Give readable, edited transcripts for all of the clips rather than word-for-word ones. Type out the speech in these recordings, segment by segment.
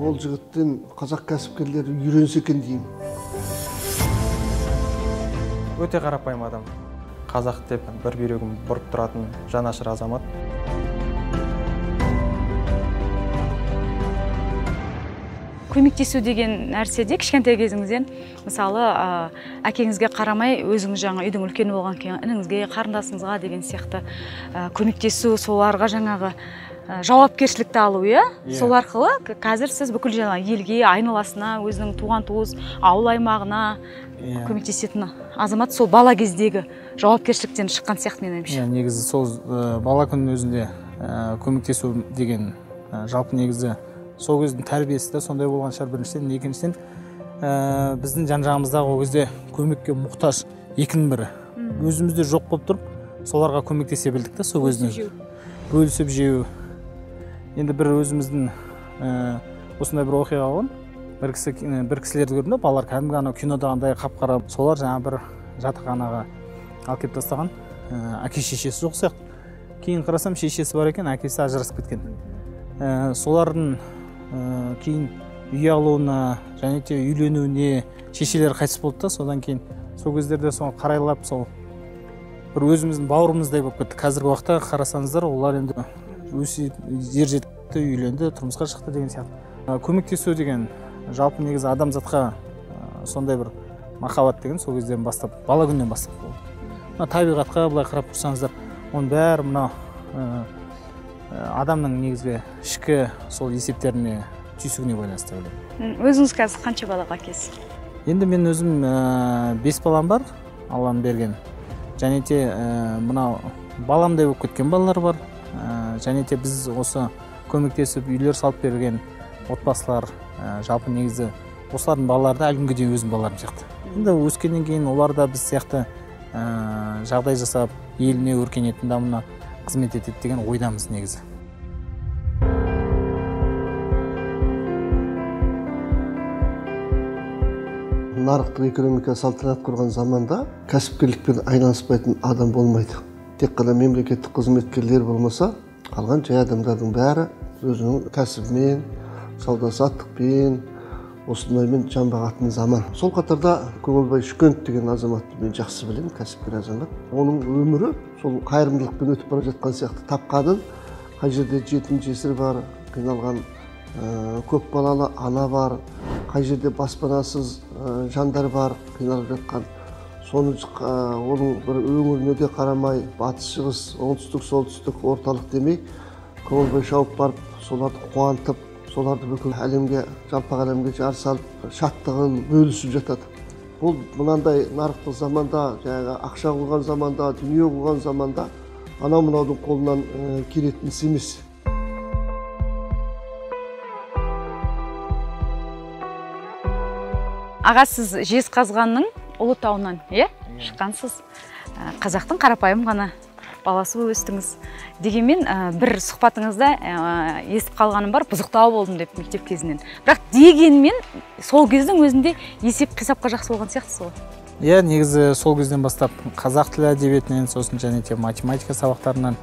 Ол жігіттен қазақ кәсіпкерлері үйренсе екен деймін. Өте қарапайым адам. Қазақ деп бір бүйрегін бұрып тұратын жанашыр азамат. Көмектесу деген нәрседе кішкентай кезіңізден, мысалы, әкеңізге қарамай, өзіңіз жаңа үйдің үлкені болған кейін ініңізге, қарындасыңызға деген сияқты көмектесу, соларға жаңағы жауапкершілікті алу, иә? Сол арқылы қазір сіз бүкіл жаңа елге, айналасына, өзінің туған туыс, ауыл аймағына көмектесетін азамат сол бала кездегі жауапкершіліктен шыққан сияқты менің ойымша. Негізі сол бала күннің өзінде көмектесу деген жалпы негізі сол кездің тәрбиесі де сондай болған шығар біріншіден, екіншіден біздің жан-жағымыздағы ол кезде көмекке мұқтаж екінің бірі. Өзімізде жоқ болып тұрып, соларға көмектесе білдік та сол кездің. Бөлісіп жеу. Енді бір өзіміздің осындай бір оқиға болған. Бір кісілерді көрдім де, балалар кәдімгі анау кинодағындай қап-қара, солар жаңа бір жатақханаға алып келіп тастаған. Әке шешесі жоқ сияқты. Кейін қарасам шешесі бар екен, әкесі ажырасып кеткен. Солардың кейін үй алуына және де үйленуіне шешелері қайтыс болды да, содан кейін сол кездерде соны қарайлап, сол бір өзіміздің бауырымыздай болып кетті. Қазіргі уақытта қарасаңыздар, олар енді өсіп, ер жетті, үйленді, тұрмысқа шықты деген сияқты. Көмектесу деген жалпы негізі адамзатқа сондай бір махаббат деген сол кезден бастап, бала күннен бастап болды. Мына табиғатқа былай қарап тұрсаңыздар, оның бәрі мына адамның негізгі ішкі сол есептеріне, түйсігіне байланысты деп ойлаймын. Өзіңіз қазір қанша балаға әкесіз? Енді мен өзім 5 балам бар, Алланың берген. Және де мынау баламдай болып кеткен балалар бар. Және де біз осы көмектесіп үйлер салып берген отбасылар, жалпы негізі осылардың балалары да әлі күнге дейін өзім балаларым сияқты. Енді өскеннен кейін олар да біз сияқты жағдай жасап, еліне, өркениеттің дамуына қызмет етеді деген ойдамыз негізі. Нарықтық экономика салтанат құрған заманда кәсіпкерлікпен айналыспайтын адам болмайды. Тек қана мемлекеттік қызметкерлер болмаса, қалған жай адамдардың бәрі өзінің кәсібімен, сауда-саттықпен, осындаймен жан бағатын заман. Сол қатарда Көңілбай Шүкенов деген азаматты мен жақсы білемін, кәсіпкер азамат. Оның өмірі сол қайырымдылықпен өтіп бара жатқан сияқты. Тапқанын, қай жерде жетім жесір бар, қиналған көп балалы ана бар, қай жерде баспанасыз жандар бар, қиналып жатқан. Соны оның бір өңіріне де қарамай, батыс, шығыс, оңтүстік, солтүстік, орталық демей, Көңілбай шауып барып, соларды қуантып, соларды бүкіл әлемге, жалпақ әлемге жар салып, шаттығын бөлісіп жатады. Бұл мынандай нарықтық заманда, жаңағы ақша қуған заманда, дүние қуған заманда анау мынаудың қолынан келетін іс емес. Аға, сіз Жезқазғанның Ұлытауынан, иә, шыққансыз. Қазақтың қарапайым ғана баласы болып өстіңіз. Дегенмен бір сұхбатыңызда естіп қалғаным бар, бұзықтау болдым деп мектеп кезінен. Бірақ дегенмен сол кездің өзінде есеп қисапқа жақсы болған сияқтысыз ғой. Иә, негізі сол кезден бастап қазақ тілі әдебиетінен, сосын және де математика сабақтарынан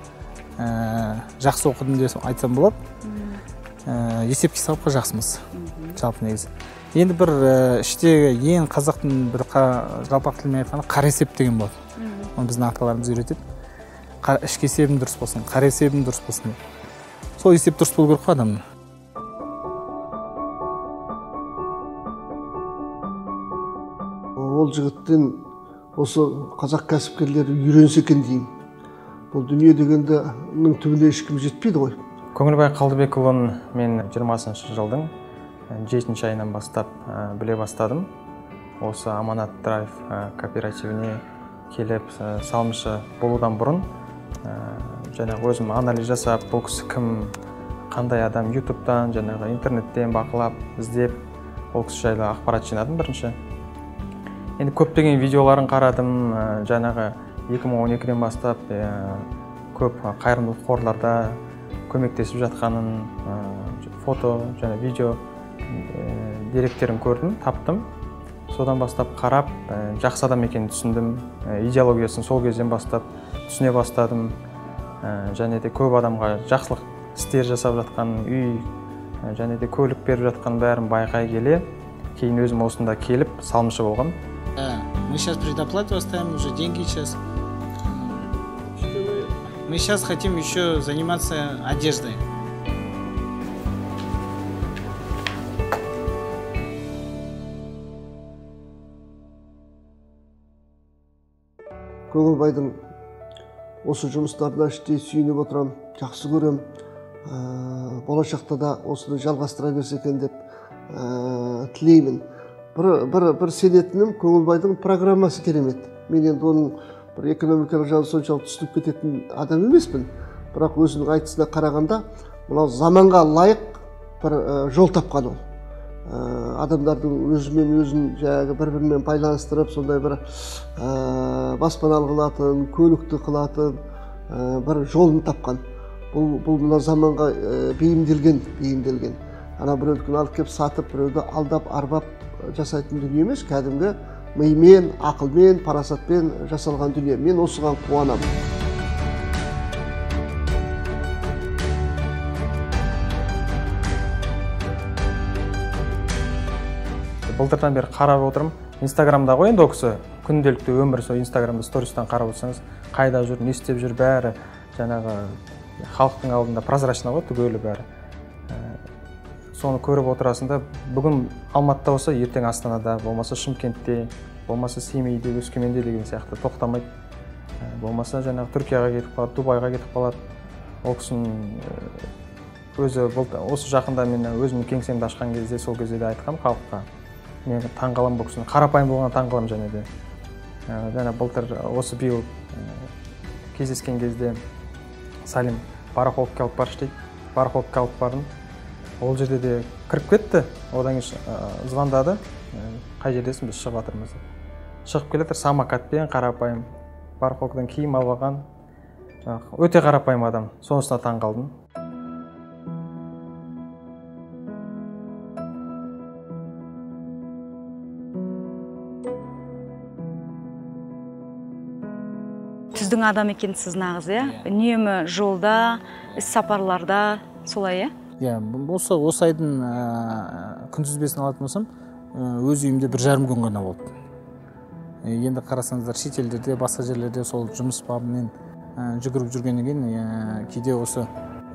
жақсы оқыдым деп айтсам болады. Есеп қисапқа жақсымыз жалпы негізі. Енді бір іштегі ең қазақтың бір жалпақ тілмен айтқанда қара есеп деген болады. Оны біздің аталарымыз үйретеді. Ішкі есебім дұрыс болсын, қара есебім дұрыс болсын. Сол есеп дұрыс болу керек қой адамның. Ол жігіттен осы қазақ кәсіпкерлері үйренсе екен деймін. Бұл дүние дегенде түбіне ешкім жетпейді ғой. Көңілбай Қалдыбекұлын мен 20-шы жылдың 7-ші айынан бастап біле бастадым. Осы Аманат Драйв кооперативіне келіп салымшы болудан бұрын жаңағы өзім анализ жасап, бұл кісі кім, қандай адам, ютубтан, жаңағы интернеттен бақылап, іздеп, ол кісі жайлы ақпарат жинадым бірінші. Енді көптеген видеоларын қарадым, жаңағы 2012-ден бастап көп қайырымдылық қорларда көмектесіп жатқанын, фото және видео деректерін көрдім, таптым. Содан бастап қарап, жақсы адам екенін түсіндім, идеологиясын сол кезден бастап түсіне бастадым. Және де көп адамға жақсылық істер жасап жатқан, үй және де көлік беріп жатқан бәрін байқай келе, кейін өзім осында келіп салымшы болғам. Мы сейчас предоплату оставим, уже деньги сейчас. Мы сейчас хотим еще заниматься одеждой. Көңілбайдың осы жұмыстарына іштей сүйініп отырам, жақсы көрем. Болашақта да осыны жалғастыра берсе екен деп тілеймін. Бір сенетінім, Көңілбайдың программасы керемет. Мен енді оның бір экономикалық жағын соншалық түсініп кететін адам емеспін. Бірақ өзінің айтысына қарағанда, мынау заманға лайық бір жол тапқан ол. Адамдардың өзімен өзін жаңағы бір-бірімен байланыстырып, сондай бір баспаналы қылатын, көлікті қылатын бір жолын тапқан. Бұл мына заманға бейімделген. Ана біреудікін алып келіп сатып, біреуді алдап, арбап жасайтын дүние емес, кәдімгі мимен, ақылмен, парасатпен жасалған дүние. Мен осыған қуанамын. Былтырдан бері қарап отырмын. Инстаграмда ғой енді ол кісі күнделікті өмір, сол Инстаграмда стористан қарап отырсаңыз, қайда жүр, не істеп жүр, бәрі жаңағы халықтың алдында прозрачно ғой түгелі бәрі. Соны көріп отырасың да, бүгін Алматыда болса, ертең Астанада, болмаса Шымкентте, болмаса Семейде, Өскеменде деген сияқты тоқтамайды. Болмаса жаңағы Түркияға кетіп қалады, Дубайға кетіп қалады. Ол кісінің өзі осы жақында мен өзімнің кеңсемді ашқан кезде, сол кезде де айтқам халыққа. Мен таңғаламын бұл кісінің, қарапайым болғанына таңғаламын және де. Жаңа былтыр осы биыл кездескен кезде Салим барахолкаға алып баршы дейді. Барахолкаға алып бардым. Ол жерде де кіріп кетті, одан кейін звондады, қай жердесің, біз шығып жатырмыз деп. Шығып келе жатыр самокатпен, қарапайым, барахолкадан киім алып алған, өте қарапайым адам, сонысына таң қалдым. Түздің адам екенсіз нағыз, иә? Үнемі жолда, іс-сапарларда, солай, иә? Иә, осы айдың күнтізбесін алатын болсам, өз үйімде 1,5 күн ғана болды. Енді қарасаңыздар, шетелдерде, басқа жерлерде сол жұмыс бабымен жүгіріп жүргеннен кейін кейде осы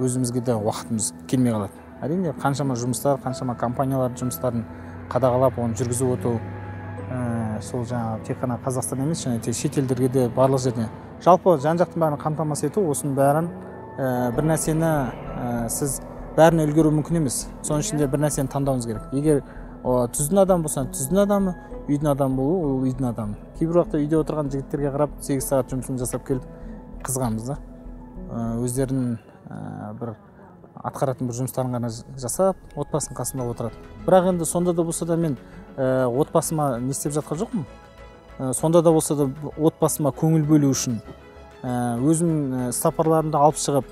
өзімізге де уақытымыз келмей қалады. Әрине, қаншама жұмыстар, қаншама компаниялар жұмыстарын қадағалап, оны жүргізіп отыру, сол жаңағы тек қана Қазақстан емес, және тек шетелдерге де барлық жерде. Жалпы жан-жақтың бәрін қамтамасыз ету, осының бәрін бір нәрсені сіз бәріне үлгеру мүмкін емес. Соның ішінде бір нәрсені таңдауыңыз керек. Егер түздің адам болсаң, түздің адамы, үйдің адамы болу, ол үйдің адамы. Кейбір уақытта үйде отырған жігіттерге қарап 8 сағат жұмысын жасап келіп қызығамыз да. Өздерінің бір атқаратын бір жұмыстарын ғана жасап, отбасының қасында отырады. Бірақ енді сонда да болса да мен отбасыма не істеп жатқан жоқпын. Сонда да болса да отбасыма көңіл бөлу үшін өзім сапарларымды алып шығып,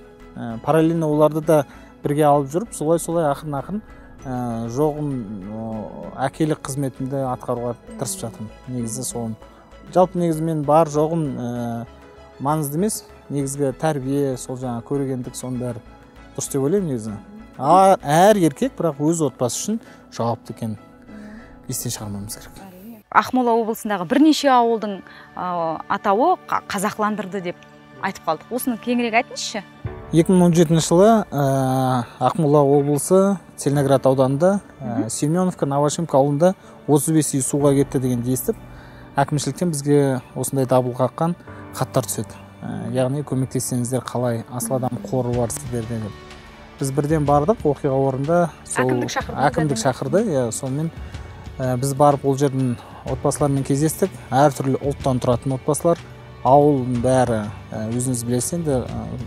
параллельно оларды да бірге алып жүріп, солай-солай ақырын-ақырын жоғым әкелік қызметімді атқаруға тырысып жатырмын. Негізі соны. Жалпы негізі мен бар жоғым маңызды емес, негізгі тәрбие, сол жаңа көрегендік, соның бәрі дұрыс деп ойлаймын негізі. Әр еркек бірақ өз отбасы үшін жауапты екенін естен шығармауымыз керек. Ақмола облысындағы бірнеше ауылдың атауы қазақыландырды деп айтып қалдық. Осыны кеңірек айтыңызшы. 2017 жылы Ақмола облысы Целиноград ауданында Семеновка, Новошимка ауылында 35 үй суға кетті дегенді естіп, әкімшіліктен бізге осындай дабыл қаққан хаттар түседі. Яғни көмектессеңіздер қалай, асыл адам қоры бар сіздерде деп. Біз бірден бардық, оқиға орнында сол әкімдік шақырды. Сонымен біз барып ол жердің отбасыларымен кездестік. Әртүрлі ұлттан тұратын отбасылар. Ауылдың бәрі өзіңіз білесіз енді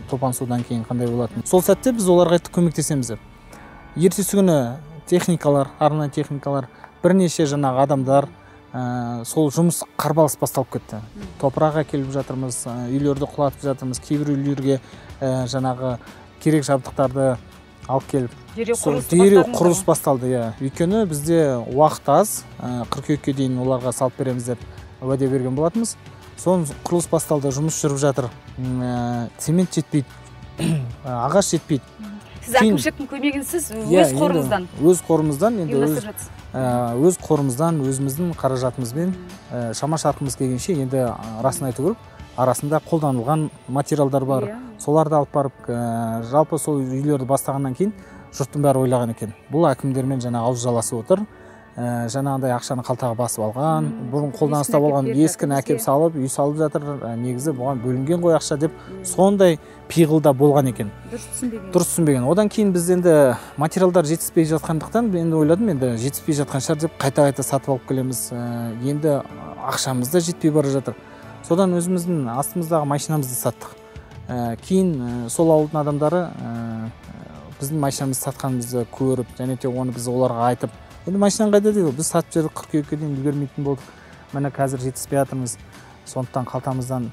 топан судан кейін қандай болатынын. Сол сәтте біз оларға айттық көмектесеміз деп. Ертесі күні техникалар, арнайы техникалар, бірнеше жаңағы адамдар, сол жұмыс қарбалас басталып кетті. Топырақ әкеліп жатырмыз, үйлерді құлатып жатырмыз, кейбір үйлерге жаңағы керек жабдықтарды алып келіп. Дереу құрылыс басталды, иә. Өйткені бізде уақыт аз, қыркүйекке дейін оларға салып береміз деп уәде берген болатынбыз. Соның құрылыс басталды, жұмыс жүріп жатыр. Цемент жетпейді, ағаш жетпейді. Сіз әкімшіліктің көмегінсіз өз қорыңыздан? Өз қорымыздан, енді өз қорымыздан, өзіміздің қаражатымызбен шама шарқымыз келгенше, енді расын айту керек, арасында қолданылған материалдар бар, соларды алып барып, жалпы сол үйлерді бастағаннан кейін жұрттың бәрі ойлаған екен, бұл әкімдермен жаңа ауыз жаласып отыр, жаңағындай ақшаны қалтаға басып алған, бұрын қолданыста болған ескіні әкеп салып, үй салып жатыр, негізі бұған бөлінген ғой ақша деп сондай пиғылда болған екен. Дұрыс түсінбеген. Дұрыс түсінбеген. Одан кейін біз енді материалдар жетіспей жатқандықтан, енді ойладым, енді жетіспей жатқан шығар деп қайта-қайта сатып алып келеміз. Енді ақшамыз да жетпей бара жатыр. Содан өзіміздің астымыздағы машинамызды саттық. Кейін сол ауылдың адамдары біздің машинамызды сатқанымызды көріп, және де оны біз оларға айтып, енді машинаны қайда дейді, біз сатып жібердік, қыркүйекке дейін үлгермейтін болдық, міне қазір жетіспей жатырмыз, сондықтан қалтамыздан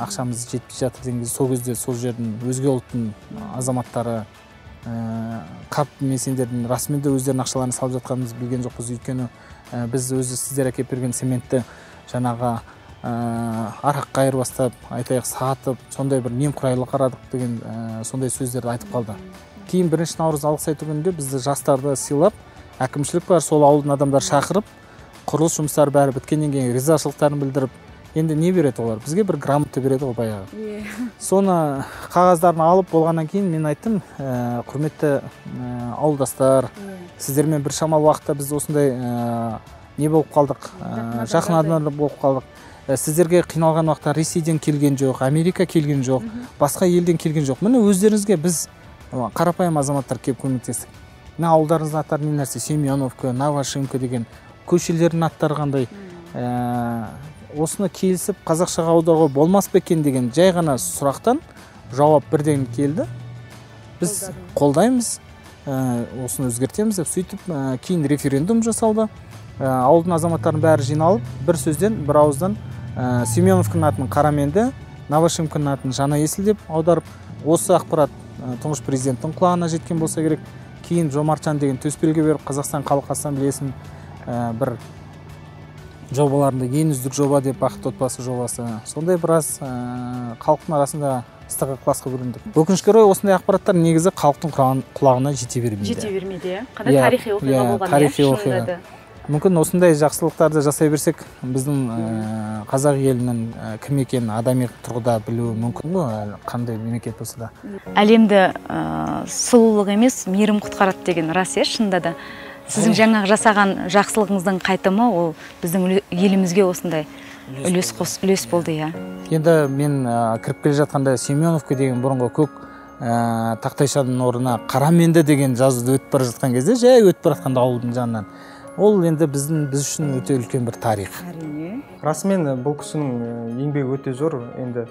ақшамыз жетпей жатыр деген кезде, сол кезде сол жердің өзге ұлттың азаматтары қап, мен сендердің расымен де өздерінің ақшаларын салып жатқанымызды білген жоқпыз, өйткені біз өзі сіздер әкеліп берген цементті жаңағы араққа айырбастап, айтайық, сатып, сондай бір немқұрайлы қарадық деген сондай сөздерді айтып қалды. Кейін 1 наурыз алғыс айту күнінде бізді жастарды сыйлап, әкімшілік бар, сол ауылдың адамдары шақырып, құрылыс жұмыстары бәрі біткеннен кейін ризашылықтарын білдіріп, енді не береді олар? Бізге бір грамота береді ғой баяғы. Соны қағаздарын алып болғаннан кейін мен айттым, құрметті ауылдастар, сіздермен бір шамалы уақытта біз осындай не болып қалдық, жақын адамдар болып қалдық. Сіздерге қиналған уақытта Ресейден келген жоқ, Америка келген жоқ, басқа елден келген жоқ. Міне өздеріңізге біз қарапайым азаматтар келіп көмектестік. Мына ауылдарыңыздың аттары не нәрсе? Семеновка, Новошимка деген көшелердің аттары қандай? Осыны келісіп қазақшаға аударуға болмас па екен деген жай ғана сұрақтан жауап бірден келді. Біз қолдаймыз, осыны өзгертеміз деп сөйтіп кейін референдум жасалды. Ауылдың азаматтарының бәрі жиналып, бір сөзден, бір ауыздан Семеновканың атын Қараменді, Новошимканың атын Жаңа Есіл деп аударып, осы ақпарат тұңғыш президенттің құлағына жеткен болса керек. Кейін Жомартжан деген төсбелгі беріп, Қазақстан Халық Ассамблеясының бір жобаларында ең үздік жоба деп Бақытты отбасы жобасы. Сондай біраз халықтың арасында ыстық ықыласқа бөліндік. Өкінішке орай осындай ақпараттар негізі халықтың құлағына жете бермейді. Жете бермейді, иә. Қандай тарихи оқиға болған, тарихи оқиға. Мүмкін осындай жақсылықтарды жасай берсек, біздің қазақ елінің кім екенін адами тұрғыда білуі мүмкін ғой, қандай мемлекет болса да. Әлемді сұлулық емес, мейірім құтқарады деген рас, шынында да. Сіздің жаңағы жасаған жақсылығыңыздың қайтымы ол біздің елімізге осындай үлес болды, иә. Енді мен кіріп келе жатқанда Семеновка деген бұрынғы көк тақтайшаның орнына Қараменді деген жазуды өтіп бара жатқан кезде, жай өтіп бара жатқанда ауылдың жанынан. Ол енді біз үшін өте үлкен бір тарих. Әрине. Расымен бұл кісінің еңбегі өте зор. Енді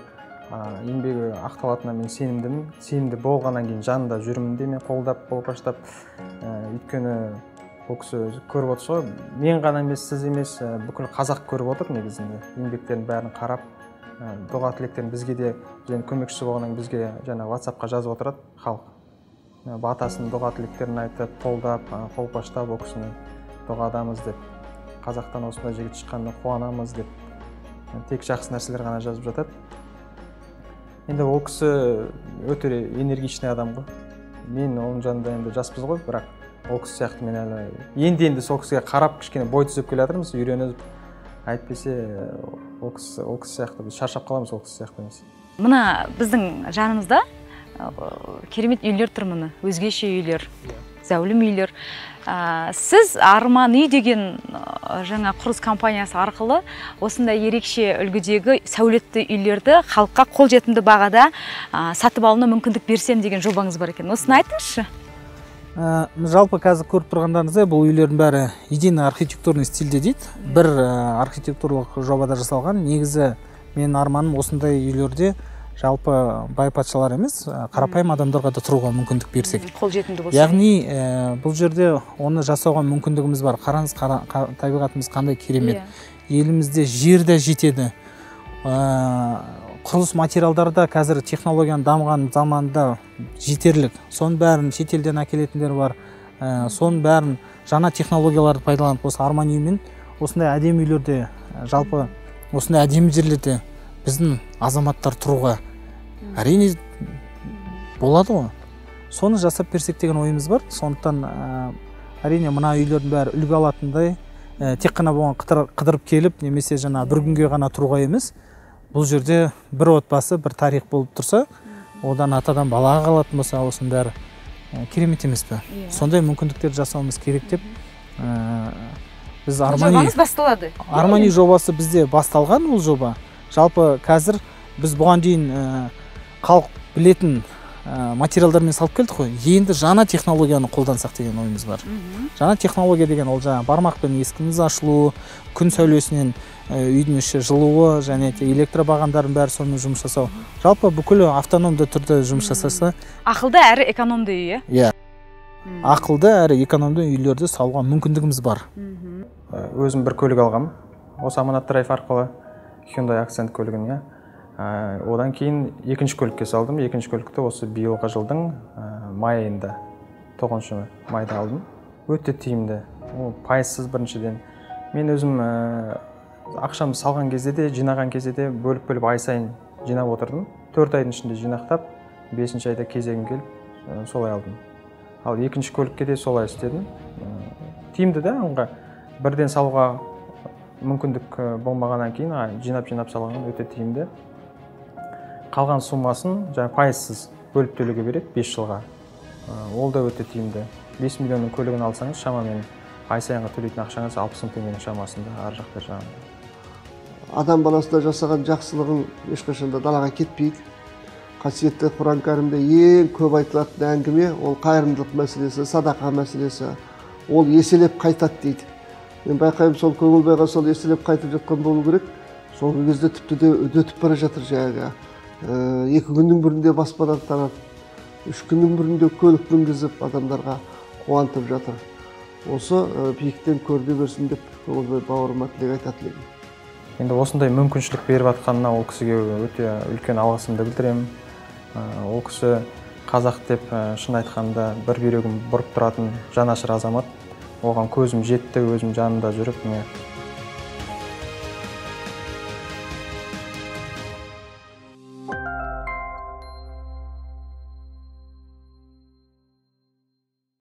еңбегі ақталатынына мен сенімдімін. Сенімді болғаннан кейін жанында жүрмін де мен қолдап, қолпаштап. Өйткені бұл кісі көріп отырсыз ғой, мен ғана емес, сіз емес, бүкіл қазақ көріп отыр негізінде. Еңбектерін бәрін қарап, дұға тілектерін бізге де, және көмекшісі болғаннан кейін бізге жаңа WhatsApp-қа жазып отырады халық. Батасын, дұға тілектерін айтып, қолдап, қолпаштап ол кісіні дұғадамыз деп, қазақтан осындай жігіт шыққанына қуанамыз деп, тек жақсы нәрселер ғана жазып жатады. Енді ол кісі өте энергичный адам ғой. Мен оның жанында енді жаспыз ғой, бірақ ол кісі сияқты мен әлі енді сол кісіге қарап кішкене бой түзеп келе жатырмыз, үйреніп, әйтпесе ол кісі сияқты біз шаршап қаламыз, ол кісі сияқты емес. Мына біздің жанымызда керемет үйлер тұр, міне, өзгеше үйлер, зәулім үйлер. Сіз Арман үй деген жаңа құрылыс компаниясы арқылы осындай ерекше үлгідегі сәулетті үйлерді халыққа қолжетімді бағада сатып алуына мүмкіндік берсем деген жобаңыз бар екен. Осыны айтыңызшы. Жалпы қазір көріп тұрғандарыңыздай, бұл үйлердің бәрі единый архитектурный стильде дейді. Бір архитектуралық жобада жасалған. Негізі менің арманым осындай үйлерде жалпы бай патшалар емес, қарапайым адамдарға да тұруға мүмкіндік берсек. Қолжетімді болса. Яғни бұл жерде оны жасауға мүмкіндігіміз бар. Қараңыз, табиғатымыз қандай керемет. Елімізде жер де жетеді. Құрылыс материалдары да қазір технологияның дамыған заманында жетерлік. Соның бәрін шетелден әкелетіндер бар. Соның бәрін жаңа технологияларды пайдаланып, осы Арман үймен осындай әдемі үйлерде, жалпы осындай әдемі жерлерде біздің азаматтар тұруға әрине болады ғой. Соны жасап берсек деген ойымыз бар. Сондықтан әрине мына үйлердің бәрі үлгі алатындай, тек қана бұған қыдырып келіп немесе жаңа бір күнге ғана тұруға емес, бұл жерде бір отбасы, бір тарих болып тұрса, одан атадан балаға қалатын болса, осының бәрі керемет емес пе? Сондай мүмкіндіктер жасауымыз керек деп біз жобамыз басталады. Армани жобасы бізде басталған ол жоба. Жалпы қазір біз бұған дейін халық білетін материалдармен салып келдік қой. Енді жаңа технологияны қолдансақ деген ойымыз бар. Жаңа технология деген ол жаңа бармақпен есігіміз ашылуы, күн сәулесінен үйдің іші жылуы, және де электробағандардың бәрі сонымен жұмыс жасау. Жалпы бүкіл автономды түрде жұмыс жасаса. Ақылды әрі экономды үй, иә? Ақылды әрі экономды үйлерді салуға мүмкіндігіміз бар. Өзім бір көлік алғам. Осы Аманат Драйв арқылы Hyundai Accent көлігін, иә. Одан кейін екінші көлікке салдым. Екінші көлікті осы биылғы жылдың май айында, 9 майда алдым. Өте тиімді. Ол пайызсыз біріншіден. Мен өзім ақшамды салған кезде де, жинаған кезде де бөліп-бөліп ай сайын жинап отырдым. 4 айдың ішінде жинақтап, 5-ші айда кезегім келіп, солай алдым. Ал екінші көлікке де солай істедім. Тиімді да, оңға бірден салуға мүмкіндік болмағаннан кейін жинап-жинап салған өте тиімді. Қалған суммасын жаңа пайызсыз бөліп төлеуге береді 5 жылға. Ол да өте тиімді. 5 миллионның көлігін алсаңыз, шамамен ай сайынғы төлейтін ақшаңыз 60 мың теңгенің шамасында, ар жақ бер жағында. Адам баласына жасаған жақсылығың ешқашан да далаға кетпейді. Қасиетті Құран кәрімде ең көп айтылатын әңгіме ол қайырымдылық мәселесі, садақа мәселесі. Ол еселеп қайтады дейді. Мен байқаймын, сол Көңілбайға сол еселеп қайтып жатқан болу керек. Соңғы кезде тіпті де үдетіп бара жатыр жаңағы. 2 күннің бірінде баспана таратып, 3 күннің бірінде көлік мінгізіп адамдарға қуантып жатыр. Осы биіктен көріне берсін деп Көңілбай бауырыма тілек айтатын едім. Енді осындай мүмкіншілік беріп жатқанына ол кісіге өте үлкен алғысымды білдіремін. Ол кісі қазақ деп шын айтқанда бір бүйрегін бұрып тұратын жанашыр азамат. Оған көзім жетті, өзім жанында жүріп, міне